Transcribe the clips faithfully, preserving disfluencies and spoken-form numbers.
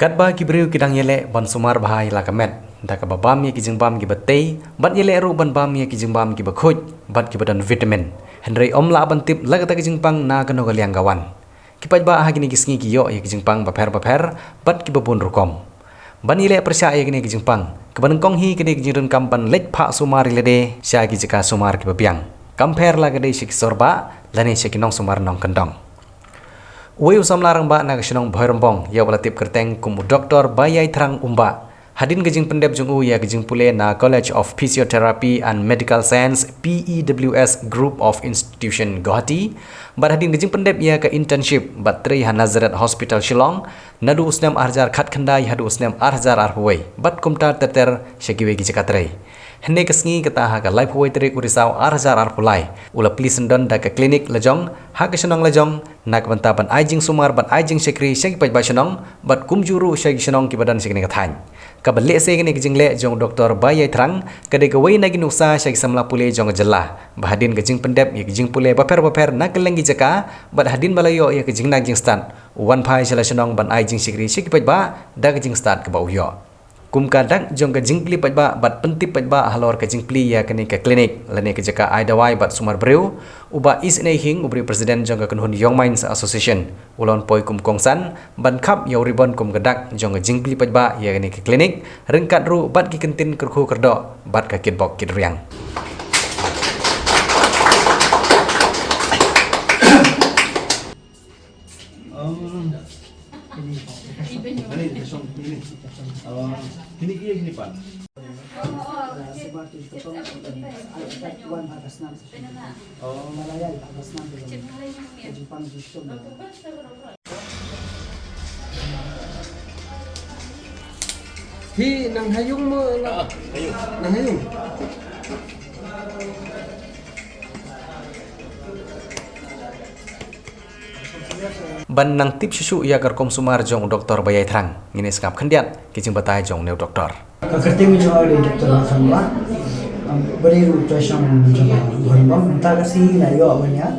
Katba ki briew ki dang ïaleh ban sumar bha ïa la ka met da kaba bam ïa ki jingbam kiba tei, bad ïaleh ruh ban bam ïa ki jingbam kiba khuid bad kiba don vitamin, hynrei ym lah ban tip la kata ka jingpang na kano ka liang ka wan. Ki paidbah ha kine ki sngi ki ïoh ïa ki jingpang bapher bapher bad kiba bun rukom. Ban ïaleh pyrshah ïa kine ki jingpang, kaba nyngkong hi ka dei ka jingdonkam ban leit phah sumar ïa lade sha ki jaka sumar kiba biang, kam pher la ka dei sha ki sorbah lane sha ki nongsumar nongkyndong. Uwei u samla rangbah na ka shnong Bhoirymbong, ïa uba la tip kyrteng kum u Doktor Baiaithrang Umbah, hadien ka jingpyndep jong u ïa ka jingpule na College of Physiotherapy and Medical Science, P E W S Group of Institution, Guwahati, bad hadien ka jingpyndep ïa ka internship bad trei ha Nazareth Hospital, Shillong, naduh u snem ar hajar khatkhyndai haduh u snem ar hajar arphew wei, bad kumta ter ter sha kiwei ki jaka trei. Hynne ka sngi, kata ha ka laiphew wei tarik u Risaw ar hajar arphew lai, u la plie syndon da ka klinik lajong ha ka shnong lajong, na ka bynta ban ai jingsumar bad ai jingshakri sha ki paidbah shnong, bad kumjuh ruh sha ki shnong kiba don sha kane ka thaiñ. Kaba lehse kane ka jingleh jong u Doktor Baiaithrang ka dei kawei na ki nuksa sha ki samla pule jong ka jylla, ba hadien ka jingpyndep ïa ki jingpule bapher bapher na kylleng ki jaka, bad hadien ba la ïoh ïa ka jingnak jingstad, u wan phai sha la shnong ban ai jingshakri sha ki paidbah da ka jingstad kaba u ïoh. Kum ka dak jong ka jingkylli paidbah bad pyntip paidbah halor ka jingplie ïa kane ka klinik lane ka jaka ai dawai bad sumar briew, u Bah Isynei Hing, u briew president jong ka kynhun Young Minds Association, u la wan poi kum kongsan ban khap ïa u ribon kum ka dak jong ka jingkylli paidbah ïa kane ka klinik, ryngkat ruh bad ki kyntien kyrkhu kyrdoh bad ka kitbok kitriang. Oh. Ini, ini, ini, oh, ini, ini, pan. Oh. Hi nang hayung mo la? Ah, hayung. Nang hayung. Ban nang tip shuh shuh ïa ka rukom sumar jong u Doktor Baiaithrang, ngin ïa sngap khyndiat ki jingbatai jong une u doktor. Ka kyrteng jong nga u dei Doktor Nathan Bah. Ba dei ruh u trai shnong jong Bhoirymbong. Mynta ka sngi nga ïoh ban ïa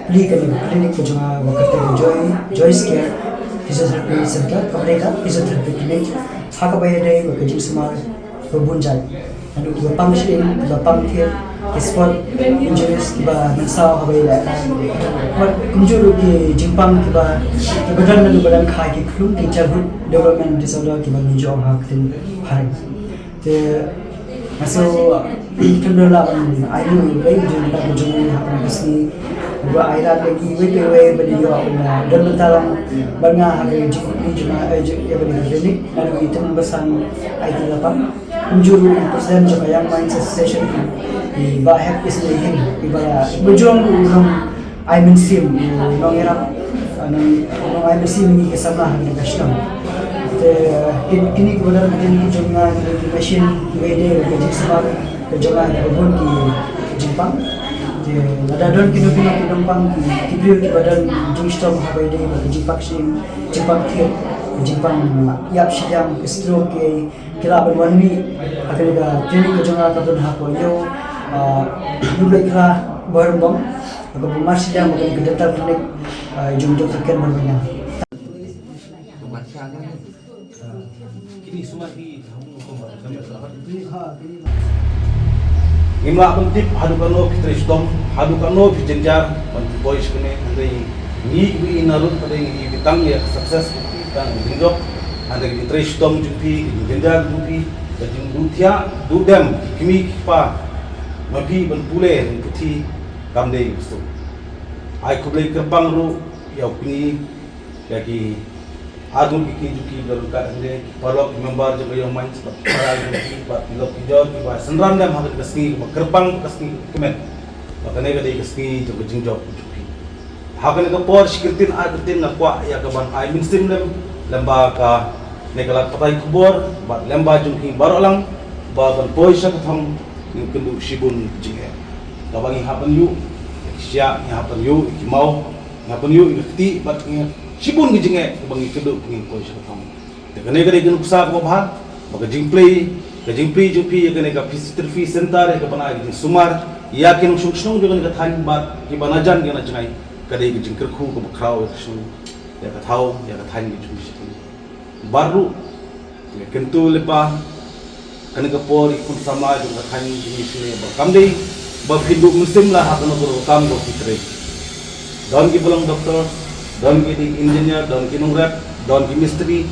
plie kane ka klinik ka jong nga ba kyrteng Joy, Joyce Care Physiotherapy Center, kaba dei ka physiotherapy clinic ha kaba ïadei bad ka jingsumar ba bun jait. Haduh kiba pang shyieng, kiba pang thied, ki sport injuries, kiba mynsaw haba ïaleh. Bad kumjuh ruh ki jingpang kiba, kiba don naduh ba dang kha, ki khlum, ki childhood development disorder kiba ngi ju ong ha ka ktien phareng. Te nga sngew khlem don lah ban ai nguh ïa U Blei, jong ka jong ha kane ka sngi. Ba ai lad ïa ngi iwei pa iwei ban ïoh ban don bynta lang bad nga ha ka jingkyrkhu jong nga, eh, jong, ïa kane ka klinik, naduh i Tymmen Basan Aiti Lapang. Kumjuh ruh i President jong ka Young Minds Association, i Bah Hep Isynei Hing, iba, iba jong u nong ai mynsiem, u nongïarap, u nong, u nong ai mynsiem ïa ngi ki samla ha kane ka shnong. Te, kin, kine kiba don hadien ki jong nga, ki machine, kiba ïadei bad ka jingsumar ka jong nga, kiba bun ki jingpang. Te, lada don kino kino ki nongpang, ki, ki briew kiba don jingshitom haba ïadei bad ka jingpang shyieng, jingpang thied, jingpang ïap shiliang, ki stroke, ki, ki lah ban wan mih ha kane ka clinic ka jong nga kaba don hapoh ïew, ah, Blue Light Kra, Bhoirymbong, kaba marshiliang bad kane ka dental clinic, ah, jong Doktor Ken Marwenyang. Ngim lah ban tip haduh katno phi trei shitom, haduh katno phi jynjar ban poi sha kane, hynrei ngi kiba ïohi na rud, hynrei ngi ïohi tang ïa ka success, tang ïa ka jingjop, hynrei ka jingtrei shitom jong phi, ka jingjynjar jong phi, ka jingduh thiah duh dem ki kmie ki kpa, ma phi ban pule ban puthi kam dei ka suk. Ai khublei kyrpang ruh ïa u kmie, ïa ki arngut ki kmie jong ki ba ryngkat hangne, ki paralok ki member jong ka Young Minds, bad ki para jong ki, bad ki lok ki jor kiba synran lem ha kane ka sngi kaba kyrpang, ka sngi kaba kmen. Ba kane ka dei ka sngi jong ka jingjop jong phi. Ha kane ka por shi kyntien ar kyntien nga kwah ïa ka ban ai mynsiem lem, lem ba kane ka lad pathai khubor bad lem ba jong ki baroh lang, ba ban poi sha ka thong ngin kynduh shibun jingeh. Kaba ngi hap ban ïuh ïa ki shiah, ngi hap ban ïuh ïa ki maw, ngi hap ban ïuh ïa ki kti, bad ngi shibun ki jingeh ba ngi kynduh ba ngin poi sha ka thong. Te kane ka dei ka nuksa kaba bha ba ka jingplie, ka jingplie jong phi ïa kane ka physiotherapy center, ïa ka ban ai ka jingsumar ïa ki nongshong shnong jong kane ka thaiñ bad kiba na jan ki na jngai, ka dei ka jingkyrkhu kaba khraw ïa ka shnong, ïa ka thaw, ïa ka thaiñ ka jong phi. Baroh, kyntu lypa, kane ka por i khun samla jong ka thaiñ jong ngi shane ba kam dei ba phin duh mynsiem la ha kano kano ka kam ba ki trei. Don kiba long doktor, don ki dei engineer, don ki nongrep, don ki mistri.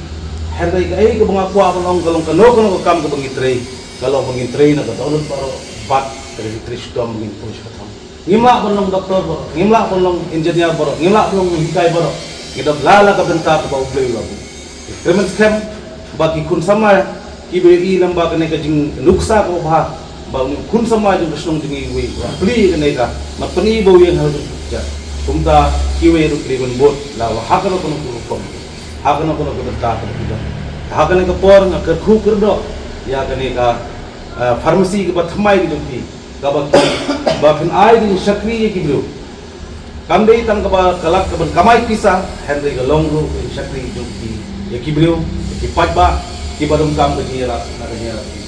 Hynrei kaei kaba nga kwah ban ong ka long kano kano ka kam kaba ngi trei, ka long ba ngi trei na ka dohnud baroh bad ka dei trei shitom ba ngin poi sha ka thong. Ngim lah ban long doktor baroh, ngim lah ban long engineer baroh, ngim lah ban long hikai baroh. Ngi dap la la ka bynta kaba U Blei u la buh. Kyrmen skhem ba ki khun samla kiba ïohi lem ba kane ka jingnuksa kaba bha ba u khun samla jong ka shnong jong ngi uwei u plie kane ka mat pyni ba u ïeng ha ka jingpyrkhat. Kumta kiwei ruh ki dei ban bud la ba ha kano kano ka rukom, ha kano kano ka bynta kaba ki don. Ha kane ka por nga kyrkhu kyrdoh ïa kane ka, eh, pharmacy kaba thymmai ka jong phi, kaba ki, ba phin ai ka jingshakri ïa ki briew. Kam dei tang kaba ka lad kaban kamai pisa, hynrei ka long ruh ka jingshakri jong phi ïa ki briew, ïa ki paidbah kiba donkam ka jingïarap na ka jingïarap.